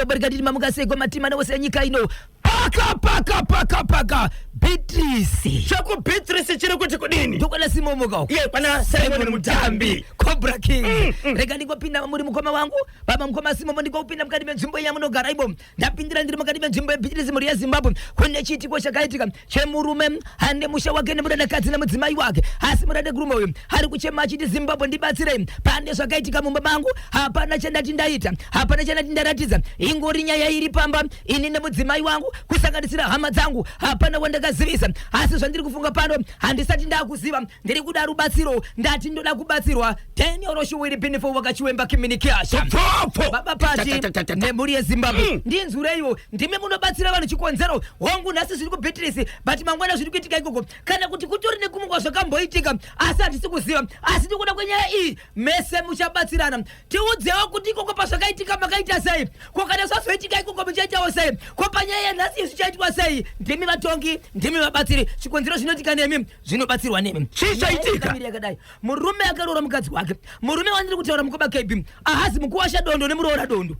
Zimbabwe, rikatiti mamuka sei matima newose enyika ino. Paka paka paka paka Beatrice. ChekuBeatrice chiri kuti kudini? Ndokwana Simomoka uko. Iye kwana Simon Mutambi. Cobra King. Rega ndingopinda muri mukoma wangu, baba mukoma Simomo, ndingopinda mukati menzvimbo yamunogara imo. Ndapindira ndiri mukati menzvimbo yeBeatrice, mhuri yeZimbabwe. Kune chiitiko chakaitika chemurume ane musha wake nemurandakadzi nemudzimai wake, asi murandekurume uyu ari kuchema achiti, "Zimbabwe, ndibatsirei. Pane zvakaitika mumba mangu. Hapana chandati ndaita, hapana chandati ndaratidza. Ingori nyaya iri pamba, ini nemudzimai wangu, kusanganisira hama dzangu, hapana wandakazivisa. Asi zvandiri kufunga pano, handisati ndakuziva. Ndiri kuda rubatsiro. Ndati ndoda kubatsirwa." Daniel Shuwiri Pinifo wakachiwemba kiminikiasha. Pfopfo. Baba Pati Ta, ta, ta, ta. nemhuri yeZimbabwe, ndinzwireiwo, ndimi munobatsira vanhu. Chikonzero, hongu, nhasi zviri kuBeatrice, but mangwana zviri kuitika ikoko, kana kuti kutori nekumwe kwazvakamboitika, asi handisi kuziva. Asi ndikuda kwenyaya iyi, mese muchabatsirana. Tiudzewo kuti ikoko pazvakaitika makaita sei? Ko kana zvazoitika ikoko muchaitawo sei? Ko panyaya yanhasi iyi zvichaitwa sei? Ndimi vatongi, ndimi vabatsiri. Chikonzero, zvinoitika nemi zvinobatsirwa nemi. Chii chaitika? Yakamira yakadai: murume akaroora mukadzi wake. Murume wandiri kutaura, mukoma KB, ahazi mukuwasha dondo nemuroora dondo.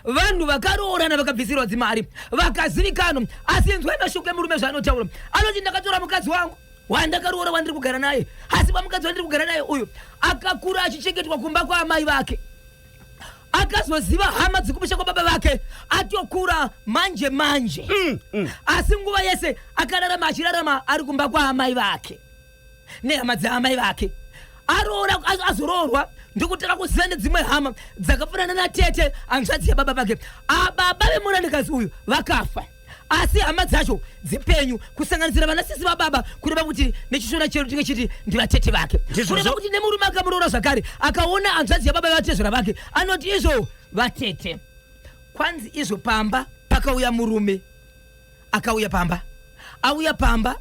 Vanhu vakaroorana, vakabvisirwa dzimari, vakazivikanwa. Asi inzwai mashoko emurume zvaanotaura. Anoti, "Ndakatora mukadzi wangu wandakaroora, wandiri kugara naye. Asi pamukadzi wandiri kugara naye uyu, akakura achichengetwa kumba kwaamai vake. Akazoziva hama dzekumusha kwababa vake atokura manje manje. Asi nguva yese akararama, achirarama ari kumba kwaamai vake nehama dzaamai vake. Aroora, azoroorwa, ndokutanga kuziva nedzimwe hama dzakafanana natete, hanzvadzi yababa vake. Ababa vemurandikazi uyu vakafa, asi hama dzacho dzipenyu, kusanganisira vanasisi vababa, kureva kuti nechishona chedu tinge chiti ndivatete vake." Ndizvozvo. Kureva kuti nemurume akamuroora zvakare, akaona hanzvadzi yababa vatezvera vake, anoti izvo vatete. Kwanzi izvo pamba pakauya murume, akauya pamba, auya pamba,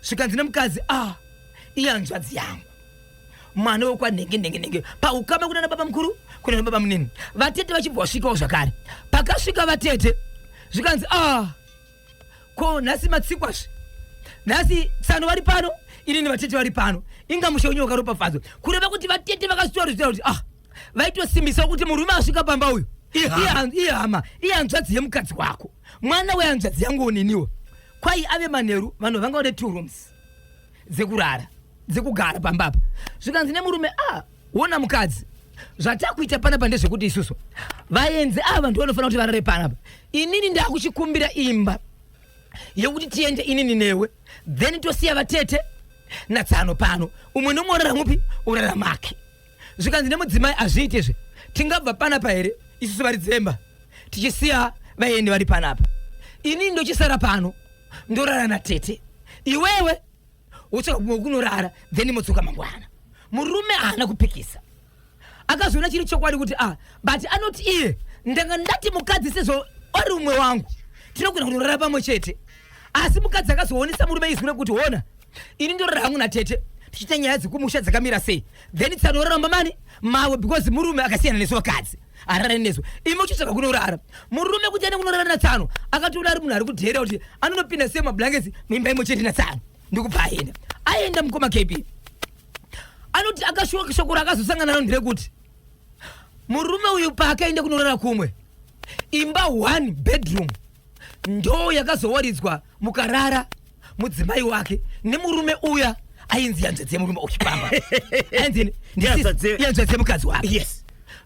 zvikanzi nemukadzi, "Ah, iye hanzvadzi yangu, mwana wekwanhenge nhenge nhenge." Paukama kuna nababa mukuru, kuna nababa munini. Vatete vachibva vasvikawo zvakare. Pakasvika vatete, zvikanzi, "Ah, ko nhasi matsikwazve? Nhasi tsano vari pano, inini vatete vari pano. Inga musha wenyu wakaropafadzwa." Kureva kuti vatete vakazvitaura kuti, ah, vaitosimbisa kuti murume asvika pamba uyu Ihama. Ihama, ihanzvadzi yemukadzi wako, mwana wehanzvadzi yangu niniwo. Kwai ave manheru, vanhu vanga vane two rooms dzekurara, dzekugara pambapa. Zvikanzi nemurume, "Ah, wona mukadzi, zvatakuita panapa ndezvekuti isusu vaenzi ava ndo vanofanira kuti varare panapa. Inini ndakuchikumbira imba yekuti tiende inini newe, then tosiya vatete natsano pano, umwe nomwe urara mupi, urara make." Zvikanzi nemudzimai, "Hazviitizve. Tingabva panapa here isusu vari dzemba, tichisiya vaendi vari panapa? Inini ndochisara pano, ndorara natete, iwewe wotsvaka kumwe kunorara, then modzoka mangwana." Murume haana kupikisa, akazoona chiri chokwadi kuti, ah, but anoti iye, "Ndanga ndati mukadzi sezvo ari umwe wangu, tinogona kunorara pamwe chete." Asi mukadzi akazoonesa murume izwi rekuti, "Ona, ini ndorara hangu natete, tichiita nyaya dzekumusha dzakamira sei, then tisanoraramba mani mawe, because murume akasiyana nesu vakadzi hararani nesu. Imi uchitsvaka kunorara." Murume kuti ane kunorara natsano, akatoona ari munhu ari kudhera kuti anonopinda sei mablankets muimba imwe chete natsano. Ndikubva aenda. Aenda, mukoma KB, anoti akashuwa shoko raakazosangana naro nderekuti murume uyu paakaenda kunorara kumwe, imba one bedroom ndo yakazowaridzwa mukarara mudzimai wake nemurume uya ainzi hanzvadzi yemurume uchipamba, ainzi hanzvadzi yemukadzi wake.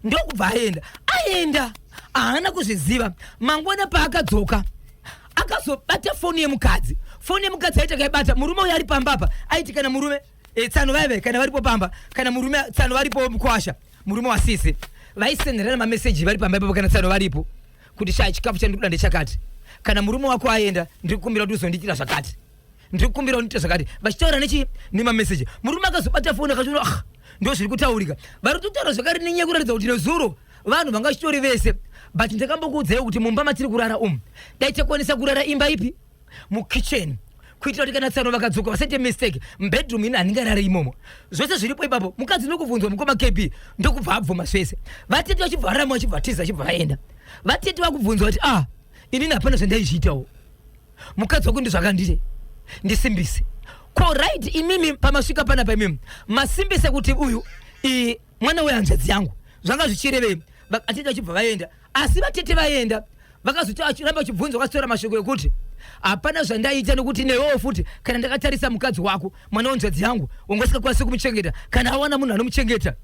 Ndokubva aenda. Aenda, haana kuzviziva. Mangwana paakadzoka, akazobata foni yemukadzi. Foni yemukadzi aiti akaibata, murume uyo ari pamba apa, aiti kana murume tsano vaive kana varipo pamba, kana murume tsano varipo, mukwasha, murume wasisi, vaisenderana mameseji vari pamba ipapo kana tsano varipo, kuti, "Sha, chikafu chandikuda ndechakati. Kana murume wako aenda, ndiri kukumbira kuti uzondiitira zvakati, ndiri kukumbira kuti ndiite zvakati." Vachitaura nechi nemameseji. Murume akazobata foni, akachiona, ah, ndo zviri kutaurika, vari kutotaura zvakare nenyaya yekuratidza kuti nezuro vanhu vanga chitori vese. "But ndakambokuudzai kuti mumba matiri kurara umu, dai takwanisa kurara imba ipi, mukitchen, kuitira kuti kana tsano vakadzoka vasaite mistake. Mubedroom ini handingarari imomo." Zvose zviripo ipapo. Mukadzi ndokubvunzwa, mukoma KB, ndokubva abvuma zvese. Vatete vachibva varama, vachibva tiza, vachibva vaenda. Vatete vakubvunzwa kuti, "Ah, inini hapana zvandaizviitawo, mukadzi wako ndizvakandite ndisimbise. Ko right, imimi pamasvika panapa, imimi masimbise kuti uyu mwana wehanzvadzi yangu, zvanga zvichirevei?" Vatete vachibva vaenda. Asi vatete vaenda, Vakazoti achiramba achibvunza, vakatora mashoko ekuti hapana zvandaita, nekuti newewo futi kana ndakatarisa mukadzi wako, mwana wenzvadzi yangu, wanga usingakwanisi kumuchengeta. Kana awana munhu anomuchengeta,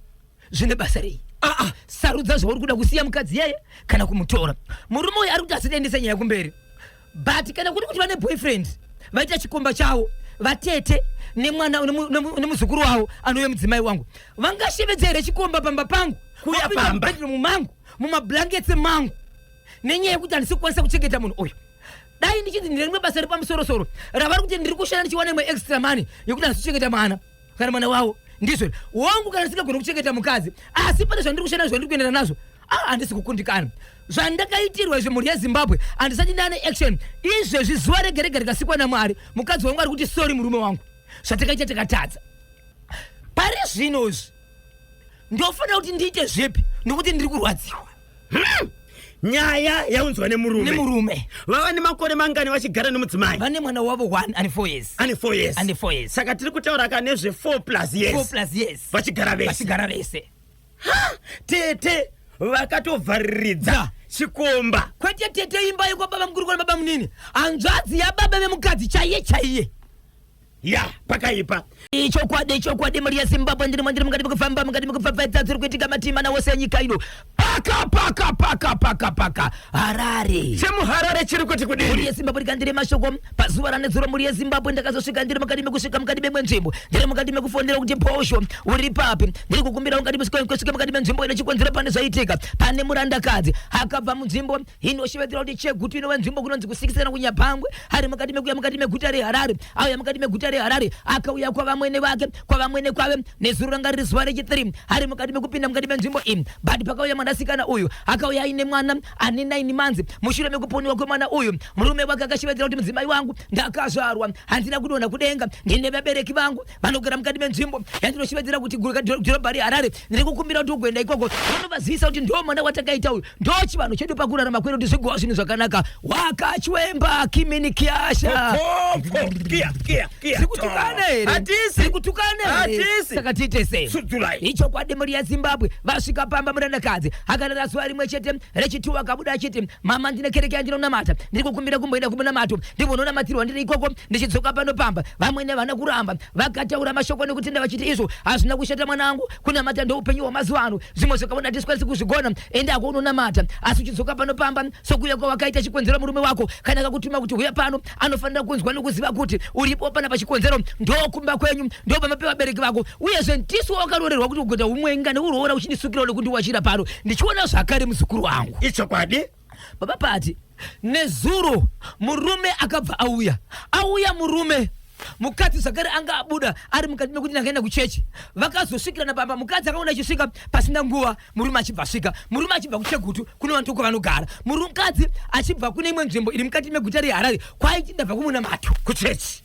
zvine basa rei? Aa, sarudza zvauri kuda, kusiya mukadzi yeye kana kumutora. Murume uyu ari kuti asitiendese nyaya kumberi, but kana kuri kuti vane boyfriend, vaita chikomba chavo, vatete nemwana nemuzukuru wavo anouya mudzimai wangu, vangashevedza here chikomba pamba pangu? Kuya Vapinda pamba. mubedroom mangu, mumablankets mangu, nenyaya yekuti handisi kukwanisa kuchengeta munhu uyu? Dai ndichinzi ndine rimwe basa repamusorosoro ravari kuti ndiri kushanda, ndichiwana imwe extra money yekuti handisi kuchengeta mwana kana mwana wavo, ndizvo wangu. Kana ndisingagoni kuchengeta mukadzi, asi pane zvandiri kushanda, zvandiri kuendera nazvo, ah, handisi kukundikana. Zvandakaitirwa izvi, mhuri yeZimbabwe, handisati ndane action izvezvi. Zuva rega rega rikasikwa naMwari, mukadzi wangu ari kuti, "Sorry murume wangu, zvatakaita takatadza." Pari zvino izvi ndofanira kuti ndiite zvipi? Nokuti ndiri kurwadziwa. Nyaya yaunzwa nemurume. Nemurume. Vava nemakore mangani vachigara nemudzimai? Vane mwana wavo 1 and 4 years. Ane 4 years. Ane 4 years. Saka tiri kutaura ka nezve 4 plus 4 years plus years vachigara vese. Vachigara vese. Tete vakatovhariridza chikomba. Kwete tete, imba yekwababa mukuru kwana baba munini, hanzvadzi yababa vemukadzi chaiye chaiye. Ya, pakaipa. Chokwadi, chokwadi, mhuri yeZimbabwe, ndiri mandiri mukati mekufamba, mukati mekupfapfaidza dziri kuitika matima wose enyika ino, paka paka paka paka paka Harare. ChemuHarare chiri kuti Mhuri kudini? yeZimbabwe, ndikandire mashoko pazuva ranezuro. Mhuri yeZimbabwe, ndakazosvika ndiri mukati mekusvika mukati memwe nzvimbo, ndiri mukati mekufonera kuti, "Posho, uri papi? Ndiri kukumbira ungati kusvike mukati menzvimbo ino. Chikonzero, pane zvaitika pane murandakadzi akabva munzvimbo inoshevedzera kuti Chegutu, inova nzvimbo kunonzi kusikisana kuNyabhangwe. Ari mukati mekuya mukati meguta reHarare, auya mukati meguta reHarare, akauya kwavamwene vake, kwavamwene kwave. Nezuro ranga riri zuva rechi3 ari mukati mekupinda mukati menzvimbo iyi, but pakauya mwanasikana uyu, akauya aine mwana ane 9 months. Mushure mekuponiwa kwemwana uyu, murume wake akashevedzera kuti, "Mudzimai wangu, ndakazvarwa, handina kudonha kudenga. Ndine vabereki vangu vanogara mukati menzvimbo yandinoshevedzera kuti dhorobha reHarare. Ndiri kukumbira kuti ugoenda ikoko unovazivisa kuti ndo mwana watakaita uyu. Ndo chivanhu chedu pakurarama kwedu, kuti zvigova zvinhu zvakanaka." Wakachwemba kimini kiasha. Popo, kia kia kia. Zikutukana here? Hatisi. Zikutukana here? Hatisi. Saka tiite sei? Sudzurai. Ichokwadi, mhuri yeZimbabwe, vasvika pamba, murandakadzi akarara zuva rimwe chete. Rechi2 akabuda achiti, "Mama, ndine kereke yandinonamata, ndiri kukumbira kumboenda kumunamato, ndimbononamatirwa ndiri ikoko ndichidzoka pano pamba." Vamwene vana kuramba, vakataura mashoko nekutenda vachiti, "Izvo hazvina kushata mwanangu, kunamata ndoupenyu hwamazuva ano. Zvimwe zvakaona hatikwanisi kuzvigona, endako unonamata, asi uchidzoka pano pamba sokuuya kwawakaita. Chikonzero, murume wako kana akakutuma kuti huya pano, anofanira kunzwa nokuziva kuti uripo pana pachikonzero. Ndokumba kwenyu, ndo pamba pevabereki vako, uyezve ndisu wakarorerwa kuti ugoita umwenga neuroora uchindisukirawo nekundiwachira pano, ndichiona zvakare muzukuru wangu." Ichokwadi. Baba pati nezuro murume akabva auya. Auya murume, mukadzi zvakare anga abuda ari mukati mekuti ndakaenda kuchechi. Vakazosvikirana pamba. Mukadzi akaona achisvika, pasina nguva murume achibva asvika, murume achibva kuChegutu kune vanhu kwavanogara, mukadzi achibva kune imwe nzvimbo iri mukati meguta reHarare kwaiti ndabva kumunamato kuchechi.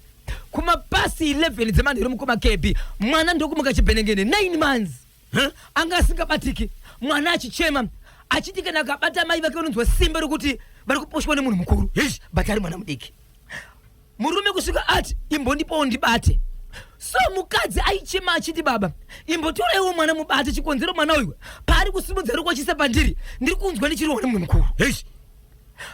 Kumapasi 11 dzemanheru, mukoma Kebi, mwana ndokumuka chibhenengene, 9 months. Huh? Anga asingabatiki, mwana achichema achiti kana akabata mai vake vanonzwa simba rekuti vari kuposhwa nemunhu mukuru. Yes. But ari mwana mudiki. Murume kusvika ati, "Imbondipowo ndibate." So mukadzi aichema achiti, "Baba, imbotoraiwo mwana mubate. Chikonzero, mwana uyu paari kusimudza ruoko achiisa pandiri, ndiri kunzwa ndichirohwa nemunhu mukuru." Yes.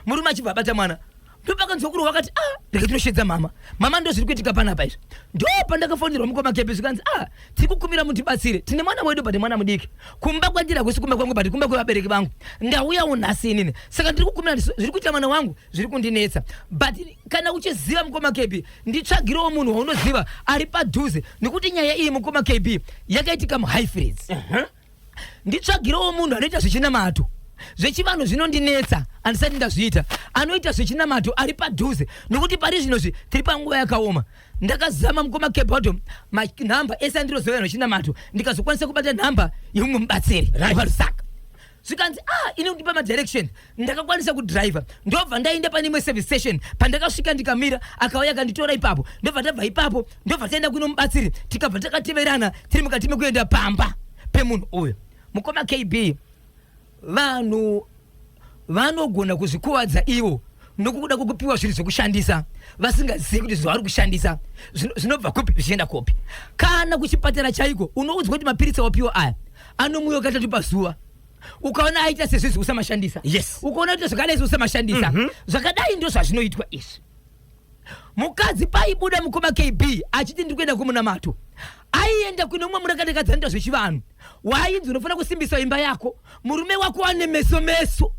Murume achibva abata mwana, ndopakanzwa kurohwa. Akati, "A, rega tinoshedza mama. Mama, ndo zviri kuitika panapa izvi." Ndo pandakafonderwa, mukoma Kepi, zvikanzi, "A, tiri kukumbira mutibatsire, tine mwana wedu, but mwana mudiki. Kumba kwandiri hakusi kumba kwangu, but kumba kwevabereki vangu. Ndauyawo nhasi inini, saka ndiri kukumbira, zviri kuita mwana wangu zviri kundinetsa. But kana uchiziva, mukoma Kepi, nditsvagirewo munhu waunoziva ari padhuze, nekuti nyaya iyi, mukoma KB, yakaitika muHighfields. Nditsvagirewo munhu anoita zvechinamato. Zvechivanhu zvinondinetsa, handisati ndazviita. Anoita zvechinamato ari padhuze, nokuti pari zvinozvi tiri panguva yakaoma." Ndakazama, mukoma Kebato, manhamba ese andinoziva nechinamato, ndikazokwanisa kubata nhamba yeumwe mubatsiri paLusaka. Zvikanzi, "Ah, ini kundipa madirection." Ndakakwanisa kudhiraivha, ndobva ndaenda pane imwe service station. Pandakasvika ndikamira, akauya akanditora ipapo. Ndobva tabva ipapo, ndobva taenda kuno mubatsiri. Tikabva takateverana tiri mukati mekuenda pamba pemunhu uyu. Mukoma KB, vanhu vanogona kuzvikuvadza ivo nokuda kwokupiwa zvinhu zvekushandisa, vasingazivi kuti zvavari kushandisa zvinobva kupi, zvichienda kupi. Kana kuchipatara chaiko, unoudzwa kuti mapiritsi awapiwa aya anomwiwa katatu pazuva. Ukaona aita sezvizvi, usamashandisa. Ukaona aita zvakadai, usamashandisa. Zvakadai ndo zvazvinoitwa izvi. Mukadzi paibuda, mukoma KB, achiti ndiri kuenda kumunamato, aienda kune umwe murakadekadzi anoita zvechivanhu, waainzi unofanira kusimbisa imba yako, murume wako ane meso meso.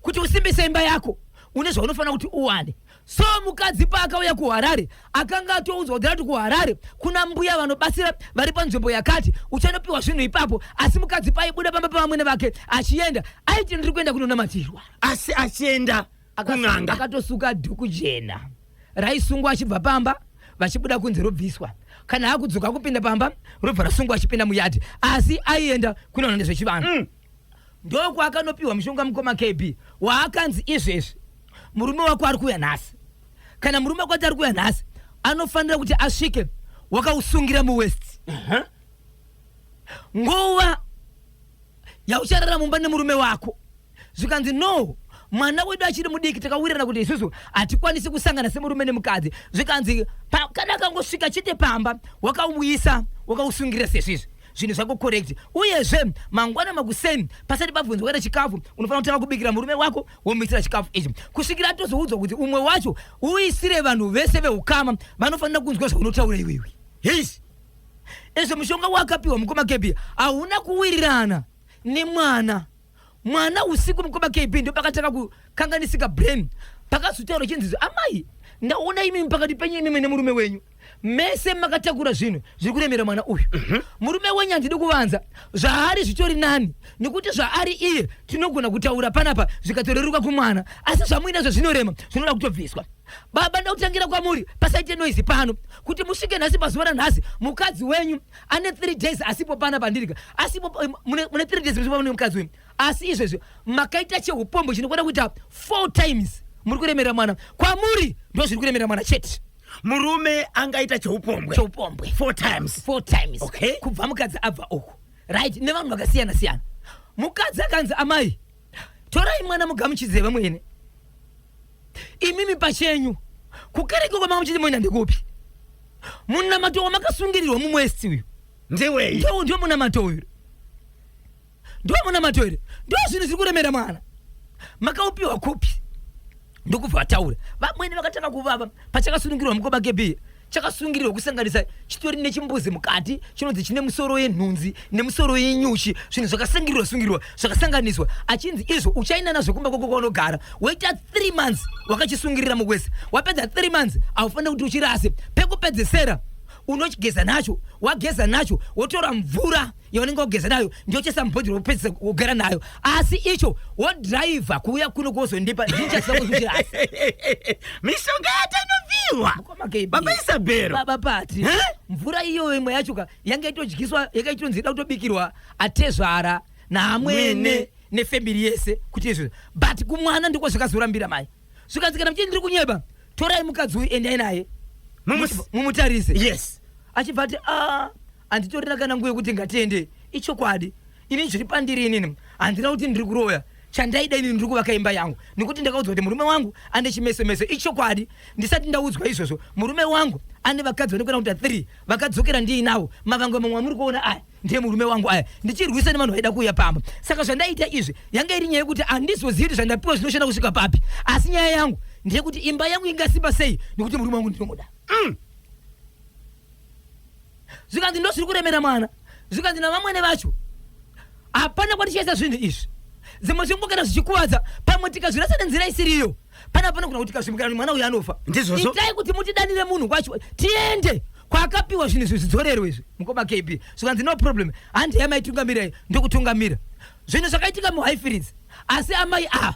Kuti usimbise imba yako une zvaunofanira kuti uwane. So mukadzi paakauya kuHarare, akanga atoudzwa kuti rati kuHarare kuna mbuya vanobatsira vari panzvimbo yakati, uchanopiwa zvinhu ipapo. Asi mukadzi paibuda pamba pavamwene vake achienda, aiti ndiri kuenda kunonamatirwa. Asi achienda kun'anga. Akatosuka dhuku jena raisungwa achibva pamba, vachibuda kunze robviswa, kana akudzoka kupinda pamba robva rasungwa achipinda muyadhi. Asi aienda kunoona nezvechivanhu. Ndokwaakanopiwa mushonga, mukoma KB, waakanzi izvezvi murume wako ari kuuya nhasi. Kana murume wako ati ari kuuya nhasi, anofanira kuti asvike wakausungira muwaist. Nguva yaucharara mumba nemurume wako, zvikanzi no, mwana wedu achiri mudiki, takawirirana kuti isusu hatikwanisi kusangana semurume nemukadzi. Zvikanzi kana akangosvika chete pamba wakauyisa wakausungira sezvizvi, zvinhu zvako correct. Uyezve mangwana makuseni, pasati pabvunzwa kuita chikafu, unofanira kutanga kubikira murume wako, womuisira chikafu ichi kusvikira atozoudzwa kuti umwe wacho uisire vanhu vese veukama vanofanira kunzwa zvaunotaura iwewe. Izvo mushonga wakapiwa, mukoma KB, hauna kuwirirana nemwana. Mwana usiku, mukoma KB, ndo pakatanga kukanganisika brain. Pakazotaura chinzizo, amai, ndaona imimi pakati penyu imimi nemurume wenyu mese makatakura zvinhu zviri kuremera mwana uyu. Murume wenyu, handidi kuvanza, zvaari zvitori nani, nekuti zvaari iye tinogona kutaura panapa zvikatoreruka kumwana, asi zvamuinazvo zvinorema, zvinoda kutobviswa. Baba, ndakutangira kwamuri pasaite noise pano kuti musvike nhasi. Pazuva ranhasi mukadzi wenyu ane 3 days asipo pana pandirika asipo. Mune 3 days musipo mune mukadzi wenyu, asi izvezvi makaita cheupombo chinokwana kuita 4 times. Muri kuremera mwana. Kwamuri ndo zviri kuremera mwana chete. Murume angaita cheupombwe? Cheupombwe. Four times? Four times. Kubva mukadzi abva uku, right, nevanhu vakasiyana siyana. Mukadzi akanzi, amai, torai mwana mugamuchidze vamwene. Imimi pachenyu kukereke kwamanga muchiti moenda ndekupi? Munamato wamakasungirirwa mumwesti uyu ndewei? Ndio munamato uyu, ndio munamato here? Ndo zvinhu zviri kuremera mwana, makaupiwa kupi? Ndokubva vataura vamwene, vakatanga kuvava. Pachakasunungirwa, mukoma KB, chakasungirirwa kusanganisa chitori nechimbuzi mukati chinonzi chine musoro yenhunzi nemusoro yenyuchi, zvinhu zvakasungirirwa sungirirwa zvakasanganiswa, achinzi izvo uchaenda nazvo kumba kwako kwaunogara, woita 3 months wakachisungirira mukwese. Wapedza 3 months, haufaniri kuti uchirase. Pekupedzesera unochigeza nacho, wageza nacho wotora mvura yaunenge wageza nayo, ndochesa mubhodhoro, wopedzisa wogara nayo. Asi icho wodhiraivha kuuya kuno kwozondipa, ndinichasisa kuchirasa. Mishonga yatanopiwa. Mukoma KB. Baba Isabero. Baba Pati. Eh? Mvura iyoyo imwe yacho ka yanga itodyiswa, yakaitonzi ida kutobikirwa atezvara naamwene Mwene. nefamily yese kuti izvo, but kumwana ndiko zvakazorambira mai. Zvikanzi kana muchiti ndiri kunyeba, torai mukadzi uyu, endai naye mumutarise. Achibva ati a handitorina kana nguva yekuti ngatiende. Ichokwadi, ini zviri pandiri, inini handina kuti ndiri kuroya. Chandaida inini, ndiri kuvaka imba yangu, nekuti ndakaudzwa kuti murume wangu ane chimesomeso. Ichokwadi, ndisati ndaudzwa izvozvo, murume wangu ane vakadzi vanokwana kuita 3 vakadzokera ndiinavo. Mavanga mamwe amuri kuona aya ndiye murume wangu aya, ndichirwisa nevanhu vaida kuuya pamba. Saka zvandaita izvi yanga iri nyaya yekuti handizozivi kuti zvandapiwa zvinoshanda kusvika papi, asi nyaya yangu ndeyekuti imba yangu ingasimba sei, nekuti murume wangu ndinomuda. Zvikanzi ndo zviri kuremera mwana. Zvikanzi navamwene vacho, hapana kwatichaisa zvinhu izvi. Dzimwe zvinguva kana zvichikuvadza, pamwe tikazvirasa nenzira isiriyo, pana panogona kuti tikazvimukira mwana uyu anofa. Ndizvozvo. Itai kuti mutidanire munhu kwacho, tiende kwaakapiwa zvinhu izvi, zvidzorerwe izvi. Mukoma KB, zvikanzi no problem, handi yamaitungamirai ndokutungamira. Zvinhu zvakaitika muHighfields, asi amai a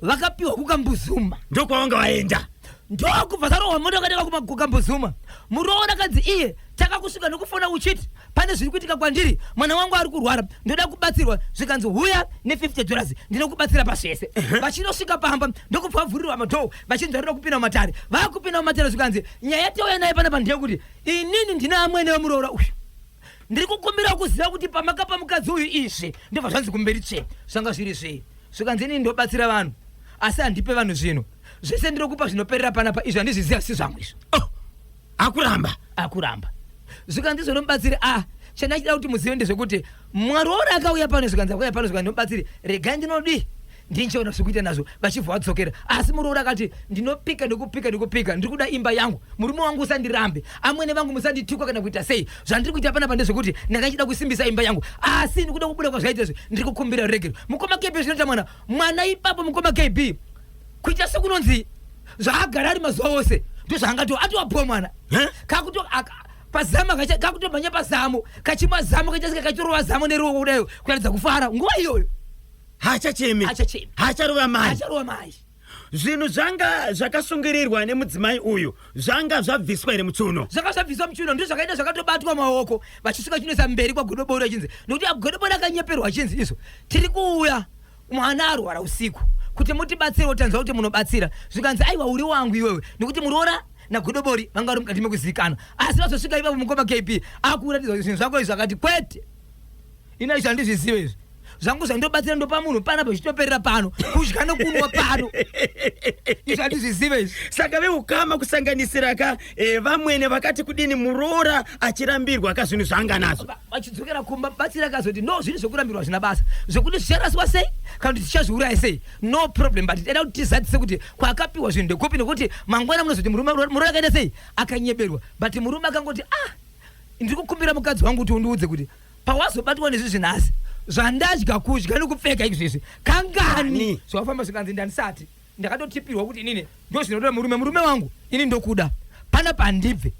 vakapiwa kuKambuzuma. Ndokwavanga vaenda. Ndokubva zarohwa moto akatanga kuKambuzuma. Muroora kanzi iye takakusvika nokufona uchiti pane zviri kuitika kwandiri, mwana wangu ari kurwara, ndoda kubatsirwa. Zvikanzi huya ne$50, ndinokubatsira pazvese. Vachinosvika pamba, ndokubva vavhurirwa madhoo, vachinzi varida kupinda mumatare. Vakupinda mumatare, zvikanzi nyaya tauya naye panapa ndeyekuti inini ndine amwene wemuroora uyu, ndiri kukumbira kuziva kuti pamakapa mukadzi uyu izvi, ndobva zvanzi kumberi tsve zvanga zviri zvei. Zvikanzi inini ndobatsira vanhu, asi handipe vanhu zvinhu zvese, ndinokupa zvinoperera panapa, izvi handizviziva, si zvangu izvi. Oh, akuramba. Akuramba. Zvikanzi zvonomubatsira a. Chandachida kuti muzive ndezvekuti mwaroora akauya pano, zvikanzi akauya pano, zvikanzi nomubatsiri, regai ndinodii, ndinchiona zvekuita nazvo. Vachibva vadzokera, asi muroora akati, "Ndinopika nekupika nekupika, ndiri kuda imba yangu. Murume wangu usandirambe, amwene vangu musanditukwa kana kuita sei. Zvandiri kuita panapa ndezvekuti ndangachida kusimbisa imba yangu, asi ndikuda kubuda kwazvaita izvi, ndiri kukumbira regero." Mukoma KB, zvinoita mwana mwana ipapo, mukoma KB, kuita sekunonzi zvaagara ari mazuva ose ndozvaangato atowapuwa mwana. Eh? Kakuto pazamo kakutomhanya pazamo, kachimwa zamo, kaita seka kachirova zamo neruoko kudayo kuratidza kufara nguva iyoyo. Hachachemi. Hachachemi. Hacharova mai. Acharova mai. Zvinhu zvanga zvakasungirirwa nemudzimai uyu zvanga zvabviswa here mutsuno? Zvanga zvabviswa muchiuno, ndizvo zvakaita zvakatobatwa maoko vachisvika chinoisa mberi kwagodobori, achinzi nekuti godobori akanyeperwa achinzi, "Izvo tiri kuuya, mwana arwara usiku, kuti mutibatsirewo, tanzwa kuti munobatsira." Zvikanzi, "Aiwa, uri wangu iwewe," nekuti muroora nagodobori vanga vari mukati mekuzivikanwa. Asi vazosvika ipapo, mukoma KB, akuratidza zvinhu zvako izvo, akati, "Kwete, ina izvo handizvizive izvi. Zvangu zvandobatsira ndopa munhu panapa, zvichitoperera pano, kudya nokunwa pano. Izvo handizvizive izvi." Saka veukama, kusanganisira ka vamwene, vakati kudini muroora achirambirwa ka zvinhu zvaanga nazvo? Vachidzokera kumba, batsira akazoti, "No, zvinhu zvekurambirwa zvina basa, zvekuti zvicharaswa sei kana kuti tichazviuraya sei, no problem, but taida kuti tizadzise kuti kwaakapiwa zvinhu ndekupi, nekuti mangwana munozoti murume, muroora akaita sei, akanyeberwa." But murume akangoti, "Ah, ndiri kukumbira mukadzi wangu kuti undiudze kuti pawazobatwa nezvizvi nhasi, zvandadya, kudya nekupfeka izvezvi kangani?" Kani. Zvawafamba, zvikanzi, "Ndandisati ndakatotipirwa kuti inini ndo zvinoda murume. Murume wangu, ini ndokuda panapa, handibve.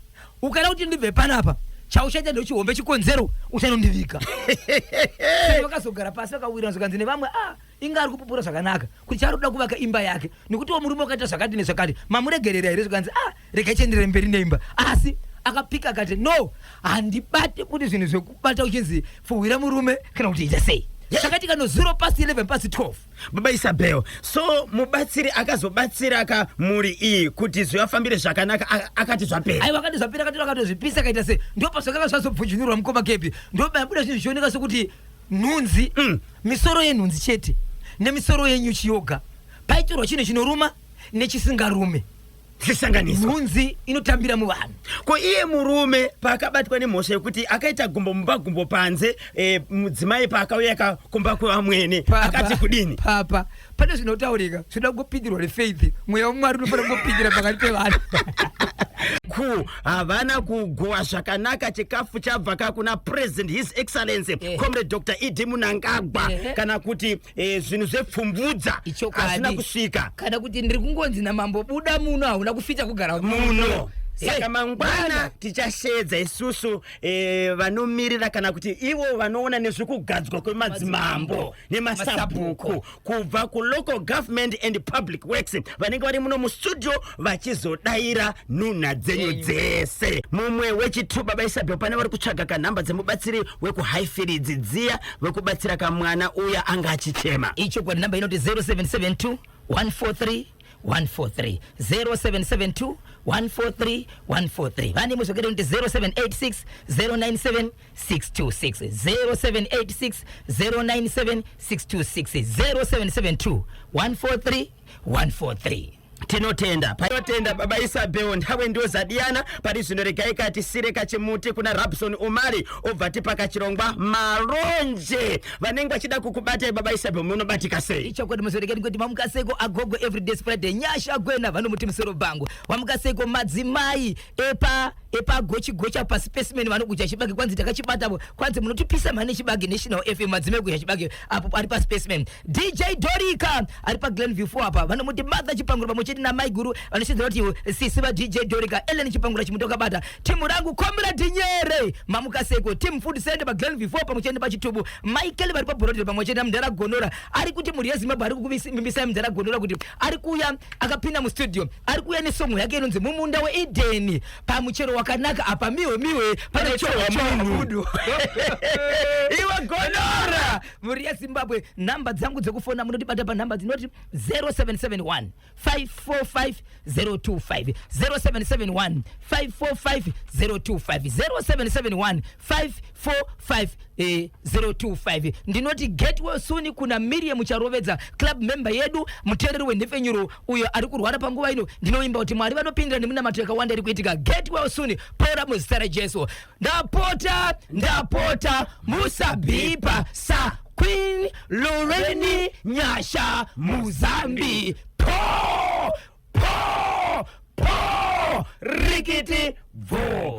Ukada kuti ndibve panapa, chauchaita ndochihombe chikonzero, uchanondivika." Saka vakazogara pasi, vakawirana, zvikanzi nevamwe, "Ah, inga ari kupupura zvakanaka kuti chaari kuda kuvaka imba yake, nekutiwo murume wakaita zvakati nezvakati, mamuregerera here?" Zvikanzi, "Ah, regai chienderere mberi neimba." Asi akapika akati, "No, handibati kuti zvinhu zvekubata uchinzi pfuhwira murume kana kuti ita sei." Zvakaitika no 0 past 11 past 12. Baba Isabel, so mubatsiri akazobatsira ka mhuri iyi kuti zvivafambire zvakanaka, akati zvapera? Aiwa, akati zvapera, akati akatozvipisa, akaita sei, ndo pazvakanga zvazobvunjunurwa, mukoma KB, ndo pabuda zvinhu zvichioneka sekuti nhunzi, misoro yenhunzi chete nemisoro yenyuchi yoga. Paitorwa chinhu chinoruma nechisingarume. Zvisanganiswa. Nhunzi inotambira muvanhu. Ko iye murume paakabatwa nemhosva yekuti akaita gumbo mumba gumbo panze, mudzimai paakauya kumba kwevamwene, akati kudini? Papa, pane zvinotaurika zvinoda kungopindirwa nefaith. Mweya waMwari unofanira kungopindira pakati pevanhu. Ku havana kugowa zvakanaka chikafu chabva ka kuna President His Excellency Comrade Dr ED Mnangagwa, kana kuti zvinhu zvepfumvudza Ichokwadi. hazvina kusvika. Kana kuti ndiri kungonzi namambo, "Buda muno, hauna kufita kugara muno." Saka mangwana bwana. Tichashedza isusu vanomirira kana kuti ivo vanoona nezvekugadzwa kwemadzimambo nemasabhuku kubva kuLocal Government and Public Works, vanenge vari muno mustudio vachizodayira nhunha dzenyu Dzenyu. dzese. Mumwe wechitu, baba Isabel, pane vari kutsvaga kanhamba dzemubatsiri wekuHighfields dziya wekubatsira kamwana uya anga achichema. Ichokwadi, namba inoti 0772 143 143, 0772 143 143. Vane muzvakare inoti 0786 097 626, 0786 097 626, 0772 143 143. Tinotenda, tinotenda, baba Isabel. Nthawe ndiwo zadiyana pari zvino. Regai katisire kachimuti kuna Rabson Umari, obva tipa kachirongwa maronje. Vanenge vachida kukubatai, baba Isabel, munobatika sei? Ichokwadi, muzorekeni kuti mamukaseko agogo everyday Friday, Nyasha Gwena, vanomuti musoro bhangu. Wamukaseko madzimai epa epagochigocha paspecimen vanogucha chibage, kwanzi takachibatapo, kwanzi munotipisa mhani chibage. National FM, madzimai gucha chibage apo ari paspecimen. DJ Dorika ari paGlenview 4 apa, vanomuti Martha Chipangura pamwe chete namai guru vanoshidzira kuti sisi vaDJ Dorika, Ellen Chipangura. Chimutokabata timu rangu, Comrade Nyere, mamukaseko team Food Center paGlenview 4 pamwe chete nepachitubu. Michael vari paBorodel pamwe chete namudhara Gonora, ari kuti mhuri yeZimbabwe ari kukuvimbisai mudhara Gonora kuti ari kuuya akapinda mustudio, ari kuuya nesongo yake inonzi "Mumunda weEdeni pamuchero wakanaka apa miwe miwe pane chohwa munhu." Iwe Gonora! Mhuri yeZimbabwe, nhamba dzangu dzekufona, munotibata panhamba dzinoti 0771 545 025, 0771 545 025, 0771 545 025. Ndinoti get well soon kuna Miriam Charovedza, club member yedu, muteereri wenhepfenyuro uyo ari kurwara panguva ino. Ndinoimba kuti Mwari vanopindira nemunamato yakawanda iri kuitika. Get well soon. Kuti pora muzita raJesu. Ndapota, ndapota, musabhipa sa Queen Loreni Nyasha Muzambi. Po po po, rikiti bvo.